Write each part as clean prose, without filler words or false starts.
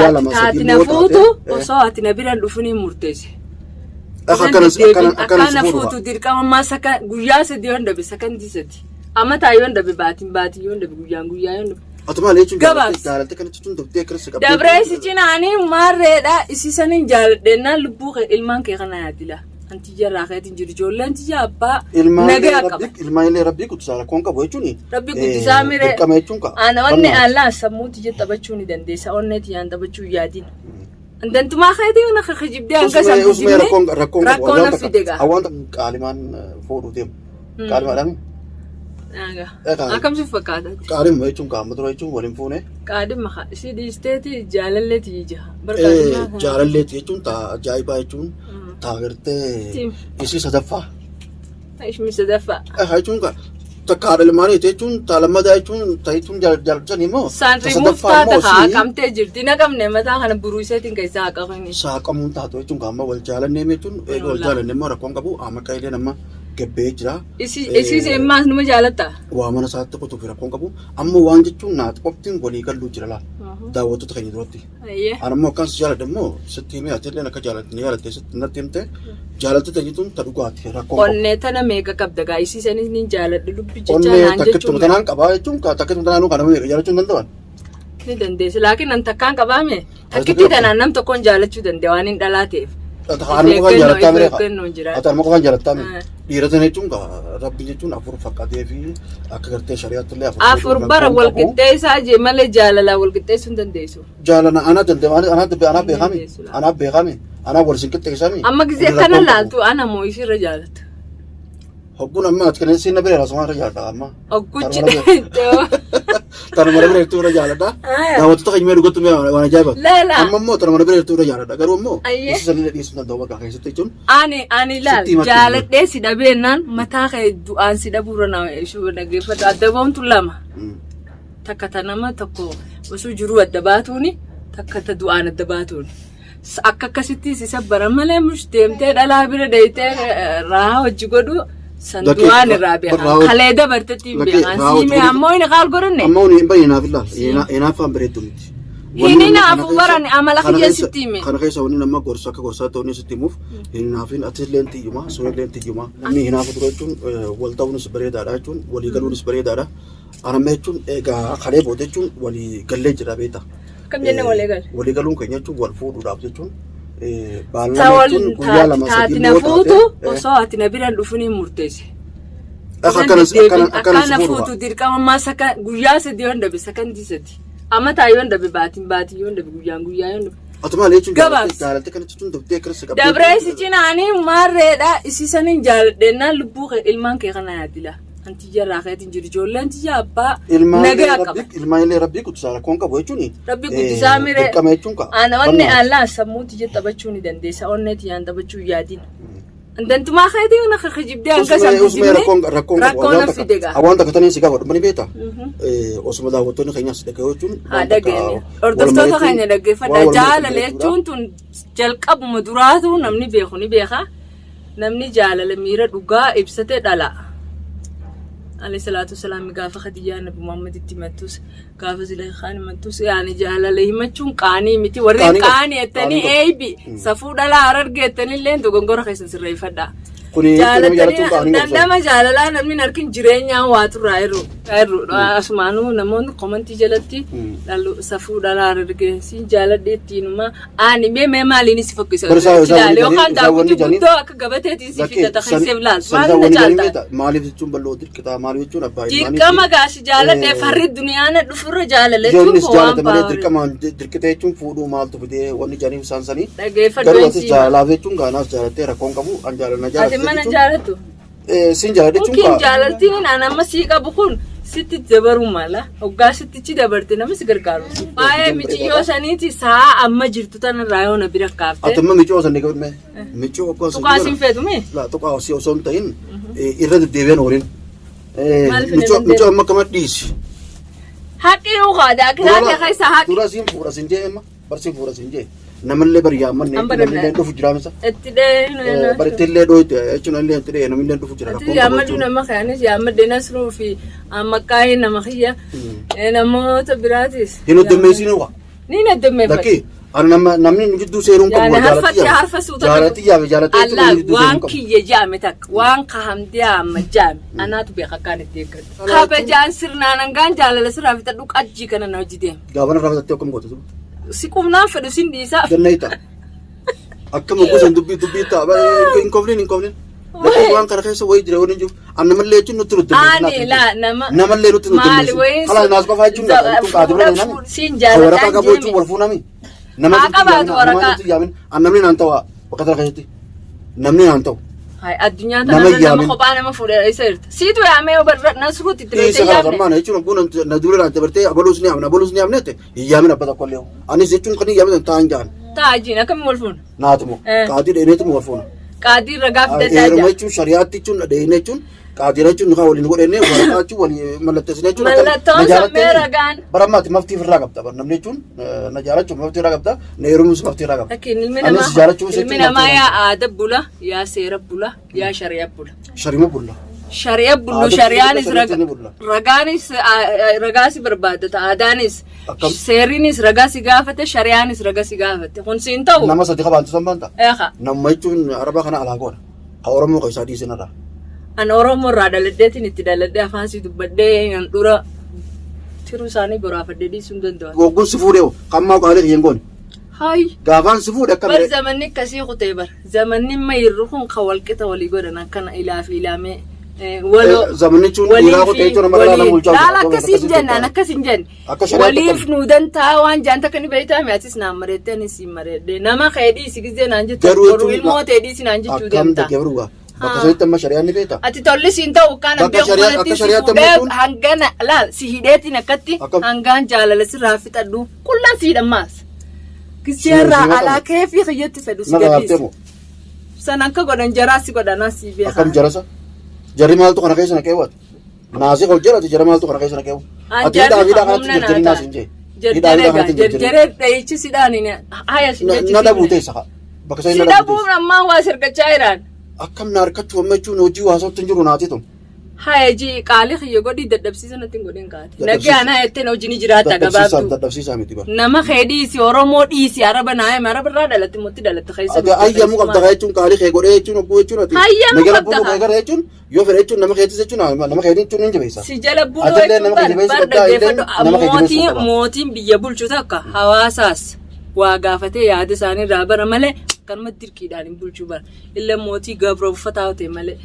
Guyyaa lama sadii Taati na immoo taate, fuutu osoo ati na bira hin dhufin hin murteesse. Akka akkana Akka si na fuudhu fuutu dirqama ammaa saka guyyaa 3 yoon dhabe sakandii 3. Amataa yoon dhabe baatiin baatii yoon dhabe guyyaan guyyaa yoon dhabe. Ati maal jechuun Gabaabsi. jaalatte kana jechuun dabtee akkana si qabdee. Dabree si cinaanii maarreedha isiisaniin jaaladheennaan lubbuu kee ilmaan kee kana yaadila. Anti jarraa keetiin jiru ijoolleen tiyya abbaa nagaa qaba. Ilmaan illee rabbii guddisaa rakkoon qabu jechuun. Rabbi guddisaa miree. Dirqama jechuun qaba. Ana onnee allaa sammuu tiyya taphachuu ni dandeessa onnee tiyyaan taphachuu hin yaadin. Dantumaa keetii na kijibdee hanga san Usmee kijibnee rakkoon rakkoon qabu. rakkoo na fide gaa. Hawaan qaalimaan fuudhuu deemu. Qaalimaadhaan. Akkam si fakkaata? Qaalima jechuun qaama dura jechuun waliin fuune. Qaadhima haa isii dhiisteeti jaalalleeti ija. Barqaadhimaa kana. Jaalalleeti jechuun taa ajaa'ibaa jechuun taa gartee Tiim. isii sadaffaa. Ishmi sadaffaa. Jechuun takka haadha ilmaanii jechuun taa lammataa jechuun taa jechuun jaallatanii immoo. Saan ta rimuuf sadaffaa taata immoo haa isii qabtee jirti. Na qabne mataa kana buruuseetiin keessaa haa qabani. Saaqamuun taatu jechuun qaama wal jaalannee jechuun eega wal jaalanne immoo rakkoon qabu amma qayileen amma gabbee jira. Isii immaas numa jaalatta. Waa mana isaatti qotuuf rakkoon qabu amma waan jechuun naati qoftiin walii galluu jira laa daawwattoota keenya duratti. Ani immoo akkan si jaaladhe immoo sitti himee ati illee akka jaalatte na jaalatte sitti natti himte jaalatte jechuun ta dhugaati rakkoon qabu. Onnee tana meeqa qabda gaa isii sanis ni jaaladhu lubbi jechaa Onnee naan takkittuma jechuun tanaan qabaa jechuun takkittuma tanaanuu kan nama meeqa jaalachuu hin danda'an. Ni dandeessu laakiin an takkaan qabaame takkittii tanaan nam tokkoon jaalachuu danda'a waan hin dhalaa ta'eef. Anuma qofaan jaalattaa miree Of eeggannoon jira. Ati anuma qofaan jaalattaa miree. Ah. Dhiira tana jechuun rabbi jechuun afur faqqatee fi akka gartee shari'aatti illee afur. Afur bara wal qixxeessaa jee malee jaalalaa wal qixxeessuu hin dandeessu. Jaalana anaa danda'e anaa danda'e anaa beekame Dandeessu laata. anaa beekame anaa wal sin qixxeessame. Amma gisee akkana laaltu ana moo ishiirra jaalatu. Hogguun amma ati kana siin na bira raasumaan irra jaalladha amma. Ogguchi Tanuma na bira jirtu irra jaalladha. Aya. Daawwattoota keenya mee dhugattu mee waan ajaa'iba. Laala. Amma immoo tanuma na bira jirtu irra jaalladha. Garuu immoo Ayyee. isa sanillee dhiisuu danda'u bakka keessatti jechuun. Ani laal Sitti himatti jaaladhee si dhabeennaan mataa kee du'aan si dhabuurra na ishuu dhaggeeffadhu adda boontu lama. Takka ta nama tokko osoo jiruu adda baatuuni takka ta du'aan adda baatuuni. Akka akkasittis isa bara malee mush deemtee dhalaa bira deeytee raa hojii godhu san Lakkee, du'aan irraa beekan. raa hojii- Kalee dabartetti hin Lakkee, beekan. raa Siimee hojii godhu- ammoo inni qaal godhanne. Amma huni hin bayyee naaf illaa. Hinaaffaan bareeddu miti. Hin hinaafu baran amala kiyya sitti hime. Kana keessa wanni nama gorsa akka gorsaatti wanni sitti himuuf hin hinaafin atis illee tiyyuma sun illee tiyyuma. Namni hinaafu dura jechuun wal ta'uunis bareedaadha jechuun walii galuunis bareedaadha. Anamma jechuun egaa kalee booda jechuun walii gallee jira beekta. Akkam jennee walii galle? Walii galuun keenya jechuun wal fuudhuudhaaf jechuun Ta baallama wal jechuun guyyaa lama sadii taati na immoo fuutu taate osoo ati na bira hin dhufin hin murteesse. Akka akkana Akka si na fuudhu fuutu dirqama ammaa saka guyyaa 3 yoon dhabe sakandii 3. Amataa yoon dhabe baatiin baatii yoon dhabe guyyaan guyyaa yoon dhabe. Ati maal jechuun Gabaabsi. jaalatte kana jechuun dabtee akkana si qabdee. Dabree si cinaanii maarreedha isii saniin jaaladheennaan lubbuu kee ilmaan kee kana yaadila. Anti jarraa keetiin jiru ijoolleen tiyya abbaa Ilmaan nagaa illee qaba. rabbii ilmaan illee rabbii guddisaa rakkoon qabu jechuun. Rabbi guddisaa miree. Dirqama jechuun qaba. Ana onnee allaa sammuu tiyya taphachuu ni dandeessa onnee tiyyaan taphachuu hin yaadin. Dantumaa keetii na kijibdee hanga san Usmee kijibnee rakkoon rakkoon qabu. rakkoo na fide gaa. Waan takka taniin si qaba dhumani beektaa? Osuma daawwattoonni keenyas dhaga'uu jechuun. Haa dhageenye. Hordoftoota keenya dhaggeeffadha. Jaalala jechuun tun jalqabuma duraatu namni beeku ni beeka. Namni jaalala miira dhugaa ibsate dhala. Alayhi salaatu wasalaam gaafa Khadijaa Nabi Muhammaditti himattus gaafa Zulaykhaan himattus yaani jaalala himachuun qaanii miti. Warri Qaanii qabu. qaanii jettanii Qaanii qabu. eeybi safuu dhalaa hararge jettanii illee dogongora keessan sirreeffadha. Kuni nama Jaalatanii jaalachuun qaanii qabu. dhandhama jaalalaa namni hin arkin jireenyaan waa turraa jiru. Asumaanuu namoonni komantii jalatti dhalu safuu dhalaa hararge siin jaaladhe ittiinuma Ani mee mee maaliin si fokkisa? Bara isaa- isaa Ilaali wanni yookaan jedhanii- isaa daawwitii wanni jedhanii- guddoo akka gabateetiin si fidata keesseef laaltu. San Maal isaa na wanni jedhanii caalta? beektaa? Maaliif jechuun bal'oo dirqitaa maaliif jechuun abbaa ilmaanii Dirqama gaasi jaaladhe farri duniyaana dhufurra jaalale jechuun Ijoollis koo waan jaalate malee baawure. dirqamaan dirqitee jechuun fuudhuu maaltu fidee wanni jedhaniif isaan sanii. Dhageeffadhu Garuu atis hin jaalalaaf jechuun gaanaas jaalattee rakkoon qabu an jaalala Ati jaalatte mana jechuun. jaalattu. Sin jaaladha jechuun Yookiin jaalaltiin an amma sii qabu kun sitti dabaruu mala. Hoggaa sittichi dabarte namni si gargaaru. Waa'ee miciyyoo saniiti sa'a amma jirtu tanarraa yoo na bira kaafte. Ati amma micoo san eegalu mee? Micoo akka Tuqaa siin feetu mee? La tuqaa osoo osoo hin ta'in irra deddeebi'an waliin. Maaliif hin Micoo dandeenye? micoo amma akkama dhiisi. Haqi ukaa daakiraa kee keessa haqi. Dura siin fuudha siin jee amma. Barsiin fuudha siin jee. Namallee bari yaammanne An bara namillee dhufu jira misa. Itti dhee. Bari ittillee dhooyte jechuun illee itti dhee namillee dhufu jira. Ati yaammadhu nama kaanis yaammadhe nasruu fi ammaqqaa'ee nama kiyya namoota biraatis. Hin hoddommeessiin waa. Ni naddammeeffadha. Lakki ani nama namni nu jidduu seenuu hin qabu. Yaani harfatti harfa suuta Jaalatti yaame jaalatti jechuun Allah namni jidduu seenuu waan hin qabu. kiyya jaame takka waan ka hamdee amma jaame anaatu beeka akkaan itti eeggatu. Kabajaan sirnaan hangaan jaalala sirraa fixadhu qajjii kana na hojii deema. Gaafana rafatattee akkam goote? Si qubnaan fedhu sin dhiisaa. Ganna ta'a. Akkam gosan dubbii dubbii ta'a. Hin koflin hin koflin. Lakki waan kana keessa wayii jira waliin jiru. An namallee jechuun nutti nutti Ani laa nama. Namallee nutti nutti Maali wayiin Kalaas naas qofaa jechuun jechuun qaadi bira nami. Siin Waraqaa jaalataan qabu jechuun jeeme. wal fuunami. Nama Haa qabaatu waraqaa. Nama yaamin. An namni naan ta'u bakka tana keessatti. Namni naan ta'u. Hai addunyaa Nama tanarra nama yaamin. kophaa nama fuudhee isa jirta. Siitu yaamee yoo barra nasruutti itti Isa beektee kana yaamne. zammaana jechuun oguu na dura naan dabartee abaluus ni yaamne abaluus ni yaamne jette hin yaamin abba tokko illee. Anis jechuun kan hin yaamin ta'an jaan. Taajiin akkamiin wal fuuna? Naatuma. Qaadii dheeneetuma wal fuuna. Qaadii ragaa fidadhaa Heeruma jaa. jechuun shari'aatti jechuun dheeyine jechuun qaadiira jechuun nukaa waliin godhenne waraqaa jechuun walii mallatteessine jechuun akka Mallattoon na jaalattee sammee ragaan. Bara ammaati maftii ofirraa qabda bara namni jechuun na jaalachuuf maftii irraa qabda na heerumuus maftii irraa qabda. Lakkiin ilmi Anis namaa jaalachuuf ilmi jechuun namaa maftii yaa aada bula yaa seera bula yaa shari'a bula. Sharima bulla. Shari'a bullu Aada shari'aanis bullu, shari'atti ni bulla. ragaanis ragaa si barbaadata aadaanis Akkam? seerinis ragaa si gaafate shari'aanis ragaa si gaafate kun siin ta'u. Nama sadi qabaantu san baanta. Eeqa Nama jechuun araba kana alaa goona. Ka Oromoo ka isaa dhiisin irraa. An Oromoo irraa dhaladheetiin itti dhaladhee afaan si dubbadhee an dura tiruu isaanii boraafadhee dhiisuu hin danda'u. Goggoon si fuudhee kammaa qaalee kiyyan goone. Hayi. Gaafaan si fuudhe akka Bar miree. zamanni akkasii kutee bar zamanni mayirru kun ka walqixa walii godhan akkana ilaa fi ilaamee waloo. Zamanni jechuun dhiiraa kutee jechuun nama dhalaa nama bulchaa Laala jira. akkasii hin jenne an akkas hin jenne. Akka shari'aatti Waliif akkami? nu dantaa waan jaan takka ni beektaa mi atis naan mareettee anis siin mareedhe nama kee dhiisi gizee naan jettu Garuu boru jechuun ilmoo tee dhiisi naan jechuu akkam deemta. dhagee baruugaa. Bakka sanitti amma shari'aan ni beekta. Ati tolli siin ta'u kan Bakka beeku shari'aa- kanatti akka si shari'aatti fuudhee amma jechuun- hangana laal si hidheetiin akkatti Akkam? hangaan jaalala sirraa fixadhu qullaan si hidhammaas. Gizeerraa Si- si alaa keefii kiyyatti fedhu si Nama gadhiisi. gaaftee moo? San akka godhan jaraa si godhanaa si beekaa. Akkam jarasa? Jarri maaltu kana keessa na keewwate? Naasii hojjedhati jara maaltu kana keessa na keewwu? Ati hidhaa fi hidhaa kanatti jarjarin naas hin jee. Hidhaa fi hidhaa kanatti hin jarjarin. Jarjaree dhayichi sidhaan haya si Na dhabuu teessa haa. Bakka Si sanii na dhabuu dhabuun teessa. ammaa waa sirgachaa jiraan. Akkam na harkachuu amma jechuun hojii haasawatti hin jiru naati tun. Haya ji qaalii kiyya godhii dadhabsiisa natti hin godhin kaate. Dadhabsiisa. Nagaan haya ittiin hojii ni jiraata Dadhabsiisaa gabaabduu. dadhabsiisaa miti bara. Nama kee dhiisi Oromoo dhiisi Araba naa hima Araba irraa dhalatte motti dhalatte keessa Ati hayyamuu qabda kaa jechuun qaalii kee godhee jechuun hogguu jechuun ati Hayyamuu nagara qabda buluu kaa. kee gara jechuun yoo fedhe jechuun nama keetis jechuun nama keetiin jechuun hin jabeessa. Si jala buluu Atillee jechuun nama kee bar jabeessuu bar qabdaa, illee dhaggeeffadhu nama kee jabeessuu mootiin qaba. mootiin biyya bulchu takka hawaasaas waa gaafatee yaada isaanii irraa bara malee akkanuma dirqiidhaan hin bulchu bara illee mootii gabra uffataa ta'e malee.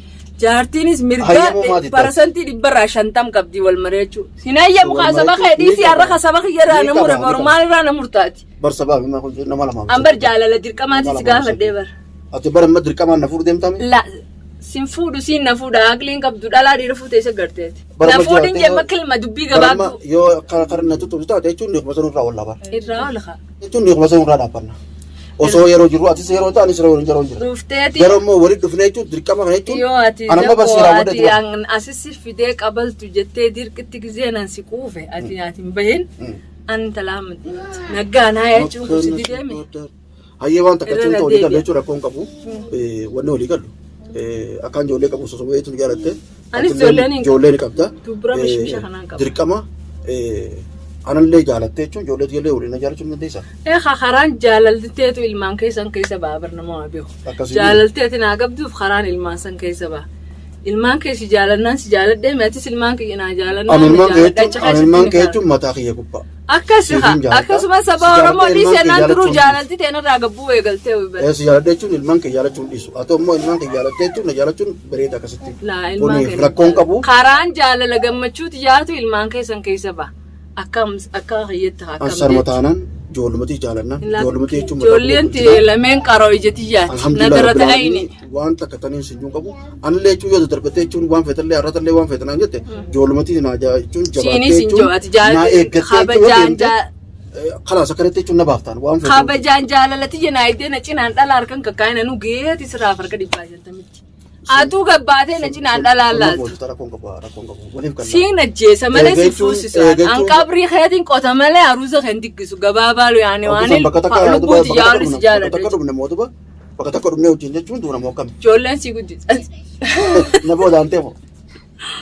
Jaartiinis mirga Hayyamuu maati taate? parasantii 50% qabdi wal maree jechuudha. Hin hayyamu Wal kaa saba maree kee dhiisii ni har'a qaba. ka saba kiyya irraa Ni na qaba, mure ni boru qaba. maal irraa na murtaati. Bar sabaa fi nama lamaa. An bar jaalala dirqamaati si gaafadhee bar. Ati bara amma dirqamaan na fuudhu deemtami? La sin fuudhu siin na fuudha aqliin qabdu dhalaa dhiira fuute isa garteeti. Bara Na amma fuudhin jiraatee jemma kilma dubbii Bara amma gabaabduu. yoo akkana kana na tuttuqsu taate jechuun ni kuma sanurraa wallaa bara. Irraa ol haa. Jechuun ni kuma sanurraa dhaabbanna. Osoo yeroo jirru atis yeroo ta'an anis yeroo yeroo jira. Dhufteeti Garuu immoo walitti dhufnee jechuun dirqama kana jechuun yoo ati an amma zakoo barsiiraa ati godhe an asisi fidee qabaltu jettee dirqitti gizee nan si quufe ati ati hin bahin an talaa madiinati. Naggaan haa jechuun kun si dideemi. Hayyee waan takka Irra jechuun na walii galu deebi'a. jechuun rakkoon qabu. Wanni walii galu. Akkaan ijoollee qabu osoo baay'eetu jaalatte. Anis ijoollee ni qaba. Ijoollee ni qabda. Dubra mishmisha kanaan qaba. Dirqama anallee jaalatte jechuun ijoollee ijoollee waliin na jaalachuu ni dandeessa. Eegaa karaan jaalalteetu ilmaan keessan keessa ba'a bar nama waa beeku. Akkasii. Jaalalteeti naa qabduuf karaan ilmaan san keessa ba'a. Ilmaan kee si jaalannaan si jaaladhee meetis ilmaan kiyya naa jaalannaan Ani na ilmaan kee jaaladha jechuun achi ani keessatti ilmaan ni kee kaara. jechuun mataa kiyya gubbaa. Akkas Siifin haa jaaladha. akkasuma Si saba Oromoo jaaladhee ilmaan dhiisee kee naan duruu jaalachuun jaalalti teenarraa gabbuu eegaltee bar. Si jaaladhe jechuun ilmaan kee jaalachuun dhiisu. Haa ta'u immoo ilmaan kee jaalattee jechuun na jaalachuun bareeda akkasitti. Laa ilmaan Kuni kee rakkoon qabu. Karaan jaalala gammachuuti yaatu ilmaan keessan keessa ba'a. Akka akka kiyyetti haa An akkam sarma jetti. taanaan ijoollumatti jaalannaan ijoollumatti jechuun mataa Ijoolleen gubbaa bulchinaa. lameen qaroo ijatti yaati. Alhamdulillah Nadara rabbil ta'ayni. aalamiin waan takka taniin sin qabu. Anillee jechuun yoo daddarbattee jechuun waan feetallee har'atallee waan feetan naan jette ijoollumatti naa jechuun jabaаттee Siinis hin jechuun jiru ati naa jaalala eeggattee jechuun yoo kabajaan deemte kalaas akkanatti jechuun na baaftaan waan feetan. kabajaan jaalalati jenaa iddee na cinaan dhala harkan kakkaa'ina nu geeti sirraa farka 150tti. Atuu gabbaatee na cinaan dhalaan laaltu. Rakkoon qabu rakkoon qabu waliif kan Siin ajjeesa malee si Eegachuun- fuusisa. eegachuun- An qabrii keetiin qota malee aruuza kan diggisu gabaabaa yaani waan bakka takka lubbuuti bakka yaalu si takka jaaladha. dhumne mootuba bakka takka dhumne wajjin jechuun duuna moo akkami Ijoolleen si guddisa. na boodaan teemo.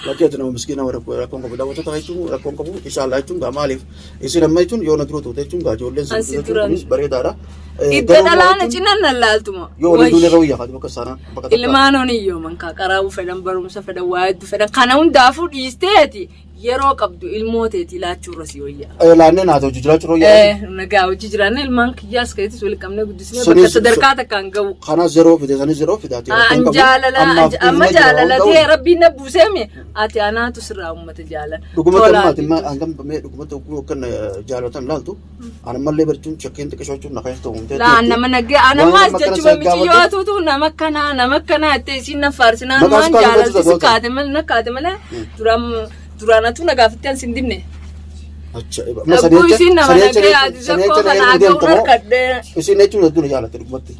Lakkee ati nama miskiina rakkoon qabu. Daawwattoota jechuun rakkoon qabu. Inshallah jechuun gaa maaliif isin amma jechuun yoo na dura turte jechuun gaa ijoolleen An si si jechuun duraan- kunis bareedaadha. Idda Garuu dhalaa na jechuun cinaan na laaltuma. yoo waliin duune irra wayyaa kaati bakka isaanaa bakka takka. Ilmaan honiyyooman kaa qaraabuu fedhan barumsa fedhan waa hedduu fedhan kana hundaafuu dhiisteeti yeroo qabdu ilmoo teetii laachuu irra si wayya. Laannee naata hojii jiraachuu irra wayyaa. Nagaa hojii jiraanne ilmaan kiyyaas keetis walitti qabnee guddisnee Sunis- bakka sadarkaa takkaan ga'u. Kana zeroo fide sanis zeroo fidaati. An jaalala amma jaalalatee rabbiin na buuseemi ati anaatu sirraa uummata jaalala. Dhugumatti Tolaan ammaati amma hangam mee dhugumatti oguu akkan jaalatan laaltu ani ammallee barchuun shakkeen xiqqishoo jechuun na keessa ta'u Laa nama nagee ana Waan maas nama akkana jechuun si miti yoo tuutu nama akkanaa nama akkanaa jettee isiin na faarsinaan Maqaa waan si kaasuu jaalalti si barsiisa kaate malee na kaate malee duraan duraan atuu na gaafattee an sin dinne. Dhagguu isiin nama nagee ati zakkoo kana akka harkadhee. Isin jechuun hedduu na jaalatte dhugumatti.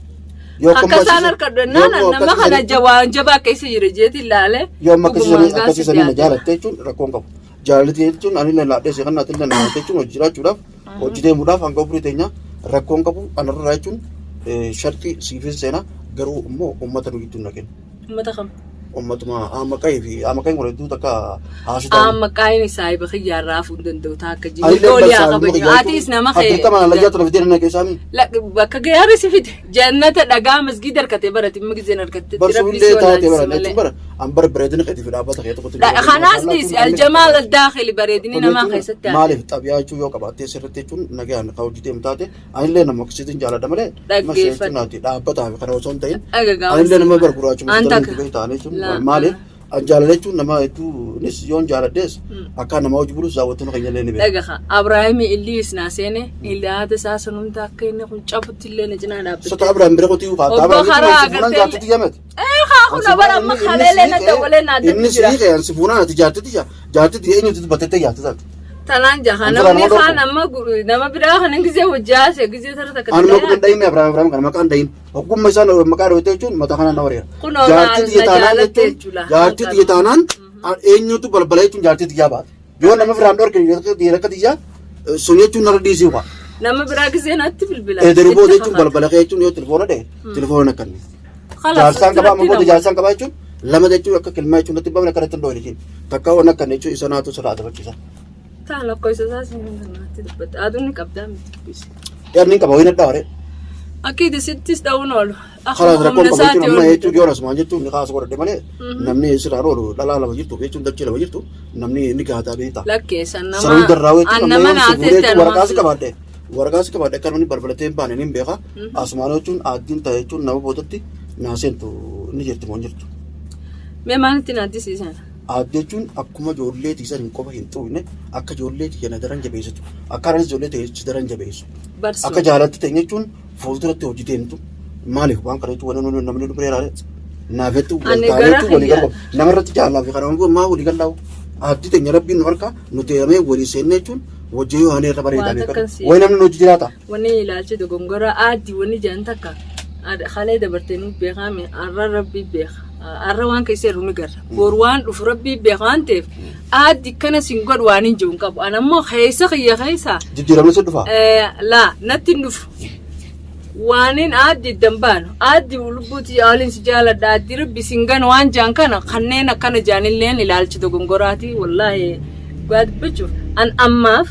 Akka isaan harkadhe naan nama kana jawaan jabaa keessa jira jeeti ilaale. Yoo amma akkasii sanii na jaalatte jechuun rakkoon qabu. Jaalalti jechuun ani illee laadhee si kan ati illee na jechuun hojii jiraachuudhaaf hojii deemuudhaaf hanga umurii teenya rakkoon qabu anarraa jechuun sharxii siifin seenaa garuu immoo uummata nu gidduu na kenna. Uummata kam? Uummatuma aamaqayii fi aamaqayiin kun hedduu takka haasuu Amma qaayini saahiba kiyyaa irraa hafuu hin danda'u ta'a akka jiru. Goolii haa kabaju. Atis nama kee. Dirqama layyaa tana fidee na keessaa mi? Bakka gaarii si fide. Jannata dhagaa masgiida harkatee barate imma gizeen harkatte. Barsuun illee taate bara jechuun bara an bara bareedina keetii fi dhaabbata kee tokkotti. Kanaas dhiisi aljamaal aldaakhili bareedini namaa keessatti hafe. Maaliif xabiyaa jechuun yoo qabaattee sirriitti jechuun nagaan kan hojii deemu taate anillee nama akkasiitiin jaaladha malee Dhaggeeffadhu. naati dhaabbataa fi kana osoo hin ta'in Dhagagaa anillee nama gurguraachuu An takka. ta'anii ta'anii jechuun Laa. maaliif an jaalala jechuun nama hedduunis yoon jaaladhees akka nama hojii bulus daawwattoonni keenya illee ni beeku. Dhagaha Abrahaami illiis naa seene illee isaa sun hunda akka inni kun cabutti illee na cinaa dhaabbate. Sota Abrahaam bira qotii haa Obbo karaa fuunaan agartee jaartiti yaamete. Ee haa kun bara amma kaleelee na dawwalee naa Inni datti jira. sii kee si fuunaan ati jaartiti jaartiti eenyutu dubbattee jaartiti taate. Tanaan jaha An namni duraan kaan amma nama biraa kanan gisee hojjaase gisee tara takka Ani maqaan dhahin Abrahaam Abrahaam kana maqaan dhahin. Ogummaa isaan maqaa dhawwate jechuun mataa kanaan na wareera. Kunoo Jaartii na tiyya taanaan jaalatte jechuun jechuudha. jaartii tiyya taanaan eenyutu balbala jechuun jaartii tiyyaa baate. Yoo nama biraan dhorke dhiira akka tiyyaa sun jechuun narra dhiisii waa. Nama biraa gisee natti bilbila. Eederuu booda jechuun balbala kee jechuun yoo telefoona dhahe telefoona akkanni. Jaarsaan qabaa amma booda jaarsaan qabaa jechuun lama jechuun akka kilmaa jechuun natti bamne akkanatti hin dhoofne jechuun takka waan akkanni jechuun isa naatu sirraa adabachiisa. Taa lakkoofsa isaa siin natti dubbata. Aduun ni qabdaa miti dubbisi. Yaadni hin qaba wayii nadhaa waree. Akkiiti sittis dha'uun oolu. Karaa Akkuma rakkoon humna qabu jechuun isaatii amma ol. jechuun yoo asumaan jechuun ni kaasa godhadhe malee namni sirraan oolu dhalaa lama jirtu jechuun dachee lama jirtu namni ni gaataa beekta. Lakkeessan nama. Saruu darraa jechuun An amma nama yoo si naatee fuudhee itti waraqaa si anumaa qabaadhe waraqaa si qabaadhe akka namni balbalatee hin baane ni beeka. Asumaan jechuun aaddiin ta'e jechuun nama boodatti naaseentu ni jirti moo hin jirtu. Mee maalitti naaddisiisan? Aaddee jechuun akkuma ijoollee tiisan hin qofa hin xuqne akka ijoollee tiyya na daran jabeessitu akka anis ijoollee ta'e daran jabeessu. Barsu. Akka jaalatti ta'e jechuun fuulduratti hojii deemtu maaliif waan kana jechuun wanni namni nu bira ilaale naafetti Ani waltaaneetu gara walii kiyya. galu namarratti jaalaa fi kana maa walii gallaa'u aaddii teenya rabbiin nu harka nu deemee walii seennee jechuun hojii yoo ani irra bareedaa Waan beekatu akkan si- wayi namni nu hojii jiraata. Wanni ilaalcha dogongora aaddi wanni jedhan takka halee dabartee nu beekame arra rabbii beeka. Arra waan keessa jiru ni garra. Boru waan dhufu rabbii beeka waan ta'eef aaddi kana sin godhu waan hin jiru hin qabu. Ani ammoo keessa kiyya keessa Jijjiiramni si dhufa. Laa natti hin dhufu. Waanin aaddi iddan baanu aaddi lubbuuti waliin si jaaladha aaddi rabbi sin ganu waan jaan kana kanneen akkana jaanilleen ilaalchi dogongoraati wallaahi dhugaa dubbachuuf an ammaaf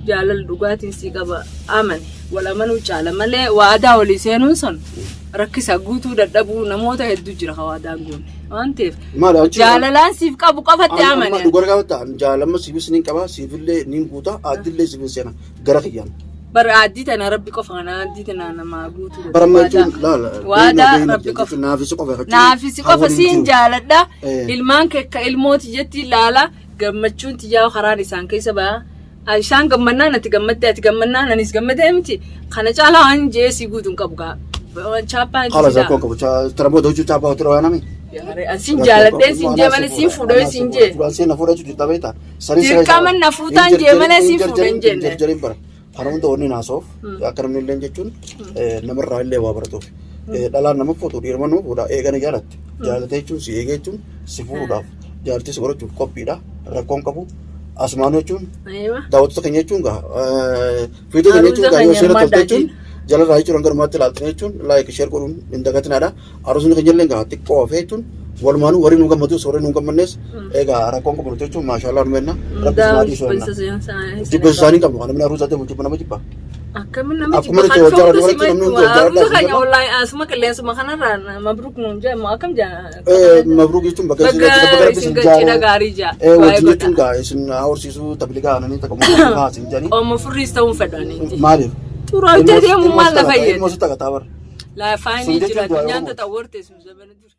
jaalala dhugaatiin si qaba amane wal amanuu caala malee waadaa walii seenuun sun rakkisa guutuu dadhabuu namoota hedduu jira ka waadaan guunne waan ta'eef Maali achi jaalalaan siif qabu qofatti Amma amane. dhugaa gaafa ta'an jaalamma siifis niin qaba siifillee niin guuta aaddillee siifin seena gara kiyyaan. Bara aaddii tana rabbi qofa kana aaddii tana namaa guutuu Bara amma Waadaa- jechuun laala. Waadaa rabbi qofa. Naafisi qofa. jechuun Naafisi qofa hawwaniin siin jiru. jaaladha. Ilmaan kee akka ilmooti jetti ilaala. Gammachuun tiyyaa karaan isaan keessa ba'a. Isaan gammannaan ati gammadde ati gammannaan anis gammadee miti. Kana caalaa waan jee sii guutuun qabu gaa. Chaappaan itti Haala sidaa. zakkoon qabu. Tana booda hojii chaappaa hojii waan nami. Siin jaaladhee siin jee malee siin fuudhee siin jee. Siin na fuudhee jirta beektaa. Dirqama na fuutaan jee malee siin fuudhan jenne. Jarjariin bara. Kana hunda wanni naasoof akka namni illee jechuun namarraa illee waa baratuuf. Dhalaan nama fuutu dhiiruma nama fuudha eegani jaalatti. Jaalate jechuun si eegee jechuun si fuudhuudhaaf jaartii si godhachuuf qophiidha. Rakkoon qabu. Asumaan jechuun daawwattoota keenya jechuun gaa fiixee keenya jechuun gaa yoo seera tolte jechuun jalarraa jechuun hanga dhumaatti ilaaltan jechuun like share godhuun hin dagatinaadha. Aruusni keenya illee gaa xiqqoo hafee jechuun Walumaanuu warri nu gammadus warri nu gammannes egaa rakkoon qabnu jechuun maashaallah nu menna rabbi isin haa dhiisu jenna. Jibba isaanii hin qabnu kan namni aruusaa deemu jibba nama jibba. Akkamiin nama Akkuma jibba nuti kan wal jaalladhu fe'utu walitti namni hundi wal simachuu jaalladha aruusa keenya jibba. wallaahi asuma qilleensuma kanarraa mabruuk nuun jedhamu akkam jedha. Mabruuk jechuun bakka isin Bakka bakka rabbi isin isin cidha jaaree gaarii jaa. wajjin Waa'ee jechuun godha. gaa isin haa horsiisuu tabiligaa aananii takka mukaa haa isin jedhanii Qomo furriis ta'uun fedhaniiti. maaliif? Xuraawwitee deemuu maal na fayyada? Ilmoo si taqataa bara. Laafaanii Sun jechuun jira du'a addunyaan Oromooti. taxawwarte sun zamana dura.